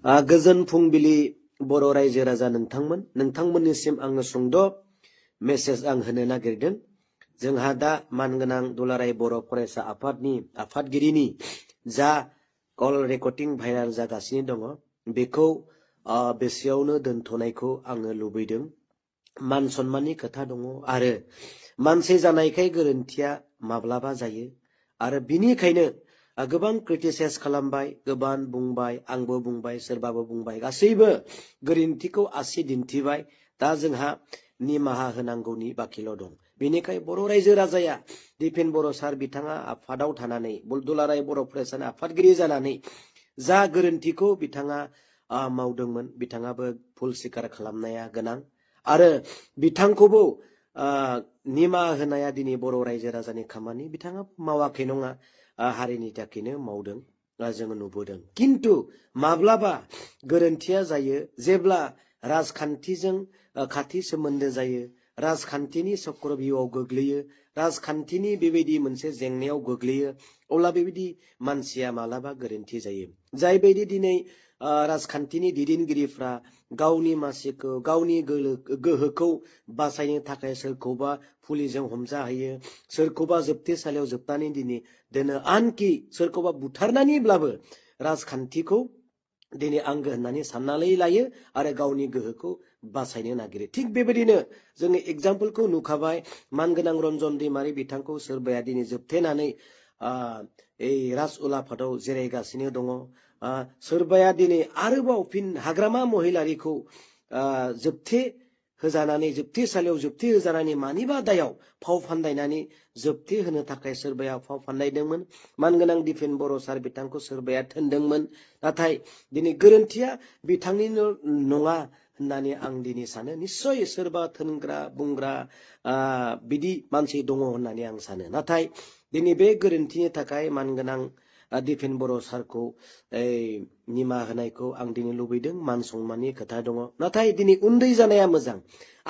गोजोन फुंबिलि बर' रायजो राजा नोंथांमोननिसिम आङो सुंद' मेसेज आं होनो नागिरदों। जोंहा दा मानगोनां दुलाराय बर' फरायसा आफादनि आफादगिरिनि जा कल रेकर्डिं भाइराल जागासिनो दङ बेखौ बेसेयावनो दोनथ'नायखौ आङो लुबैदों। मान सन्माननि खोथा दङ आरो मानसि जानायखाय गोरोन्थिया माब्लाबा जायो आरो बिनिखायनो गोबां क्रिटिसाइज खालामबाय, गोबां बुंबाय, आंबो बुंबाय, सोरबाबो बुंबाय, गासैबो गोरोन्थिखौ आसि दिन्थिबाय। दा जोंहा निमाहा होनांगौनि बाखिल' दं। बेनिखाय बर' रायजो राजाया दिपेन बर' सार बिथाङा आफादाव थानानै दुलाराय बर' फरायसानि आफादगिरि जानानै जा गोरोन्थिखौ बिथाङा मावदोंमोन बिथाङाबो भुल स्वीकार खालामनाया गोनां आरो बिथांखौबो निमाहा होनाया दिनै बर' रायजो राजानि खामानि। बिथाङा मावाखै नङा, हारिनि थाखायनो मावदों, जोङो नुबोदों। किन्तु माब्लाबा गोरोन्थिया जायो जेब्ला राजखान्थिजों खाथि सोमोन्दो जायो, राजखान्थिनि चक्रबिउआव गोग्लैयो, राजखान्थिनि बेबायदि मोनसे जेंनायाव गोग्लैयो, अब्ला बेबायदि मानसिया मालाबा गोरोन्थि जायो। जायबायदि दिनै राजखान्थिनि दैदेनगिरिफ्रा गावनि मासिखौ, गावनि गोहोखौ बासायनो थाखाय सोरखौबा पुलिसजों हमजाहैयो, सोरखौबा जोबथेसालियाव जोबनानै दोनो, आनखि सोरखौबा बुथारनानैब्लाबो राजखान्थिखौ दिनै आंगो होननानै साननानै लायो आरो गावनि गोहोखौ बासायनो नागिरो। थिग बेबायदिनो जोङो एग्जाम्पलखौ नुखाबाय। मानगोनां रन्जन दैमारि बिथांखौ सोरबाया दिनै जोबथेनानै राजउलाफादाव जिरायगासिनो दङ। सोरबाया दिनै आरोबाव फिन हाग्रामा महिलारिखौ जोबथेसालियाव जोबथे होजानानै मानिबा दायाव फाव फान्दायनानै जोबथे होनो थाखाय सोरबाया फाव फान्दायदोंमोन। मानगोनां दिपेन बर' सार बिथांखौ सोरबाया थोनदोंमोन। नाथाय दिनै गोरोन्थिया बिथांनिनो नङा होननानै आं दिनै सानो। निस्सय सोरबा थोनग्रा बुंग्रा बिदि मानसि दङ होननानै आं सानो। नाथाय दिनै बे गोरोन्थिनि थाखाय मानगोनां दिपेन बर' सारखौ निमाहा होनायखौ आं दिनै लुबैदों। मान सन्माननि खोथा दङ। नाथाय दिनै उन्दै जानाया मोजां।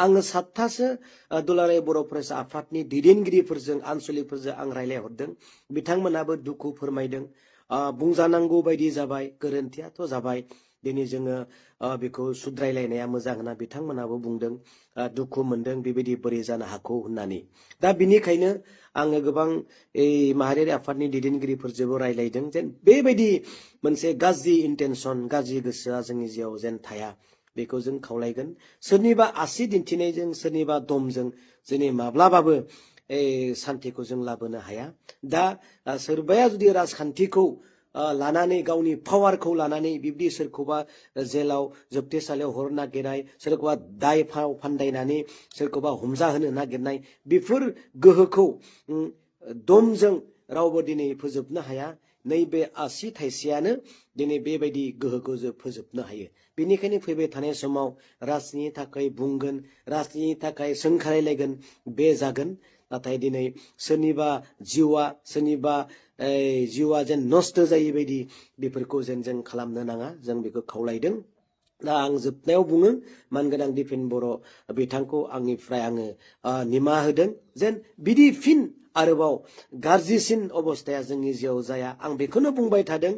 आङो 7थासो दुलाराय बर' फरायसा आफादनि दैदेनगिरिफोरजों, आनसलिकफोरजों आं रायलायहरदों। बिथांमोनाबो दुखु फोरमायदों। बुंजानांगौ बायदि जाबाय, गोरोन्थियाथ' जाबाय, दिनै जोङो बेखौ सुद्रायलायनाया मोजां होनना बिथांमोनाबो बुंदों। दुखु मोनदों बेबायदि बोरै जानो हागौ होननानै। दा बिनिखायनो आङो गोबां माहारियारि आफादनि दैदेनगिरिफोरजोंबो रायलायदों जेन बेबायदि मोनसे गाज्रि इन्टेनसन, गाज्रि गोसोआ जोंनि जिउआव जेन थाया, बेखौ जों खावलायगोन। सोरनिबा आसि दिन्थिनायजों, सोरनिबा दमजों जोंनि माब्लाबाबो सान्थिखौ जों लाबोनो हाया। दा सोरबाया जुदि राजखान्थिखौ लानानै, गावनि पावारखौ लानानै बिब्दि सोरखौबा जेलाव जोबथेसालियाव हरनो नागिरनाय, सोरखौबा दाय फाव फान्दायनानै सोरखौबा हमजाहोनो नागिरनाय, बेफोर गोहोखौ दमजों रावबो दिनै फोजोबनो हाया। नैबे आसि थाइसेयानो दिनै बेबायदि गोहोखौ जों फोजोबनो हायो। बेनिखायनो फैबाय थानाय समाव राजनि थाखाय बुंगोन, राजनि थाखाय सोंखारिलायगोन, बे जागोन। नाथाय दिनै सोरनिबा जिउआ जेन नस्थ' जायै बायदि बेफोरखौ जेन जों खालामनो नाङा, जों बेखौ खावलायदों। दा आं जोबनायाव बुङो, मानगोनां दिपेन बर' बिथांखौ आंनिफ्राय आङो निमाहा होदों जेन बिदि फिन आरोबाव गाज्रिसिन अबस्थाया जोंनि जिउआव जाया। आं बेखौनो बुंबाय थादों,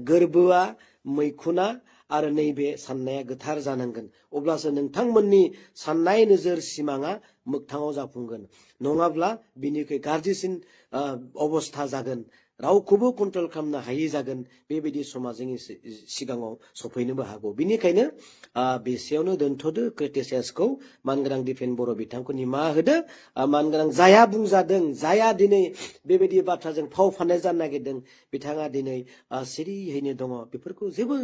गोरबोआ, मैखुना आरो नैबे साननाया गोथार जानांगोन। अब्लासो नोंथांमोननि साननाय नोजोर सिमाङा मोगथाङाव जाफुंगोन। नङाब्ला बिनिख्रुइ गाज्रिसिन अबस्था जागोन। रावखौबो कन्ट्रल खालामनो हायि जागोन। बेबायदि समा जोंनि सिगाङाव सफैनोबो हागौ। बिनिखायनो बेसेयावनो दोनथ'दो क्रिटिसाइजखौ। मानगोनां दिपेन बर' बिथांखौ निमाहा होदो। मानगोनां जाया बुंजादों, जाया दिनै बेबायदि बाथ्राजों फाव फान्दाय जानो नागिरदों, बिथाङा दिनै सिरियैनो दङ। बेफोरखौ जेबो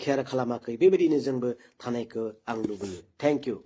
केयार खालामाखै। बेबायदिनो जोंबो थानायखौ आं लुबैयो। Thank you.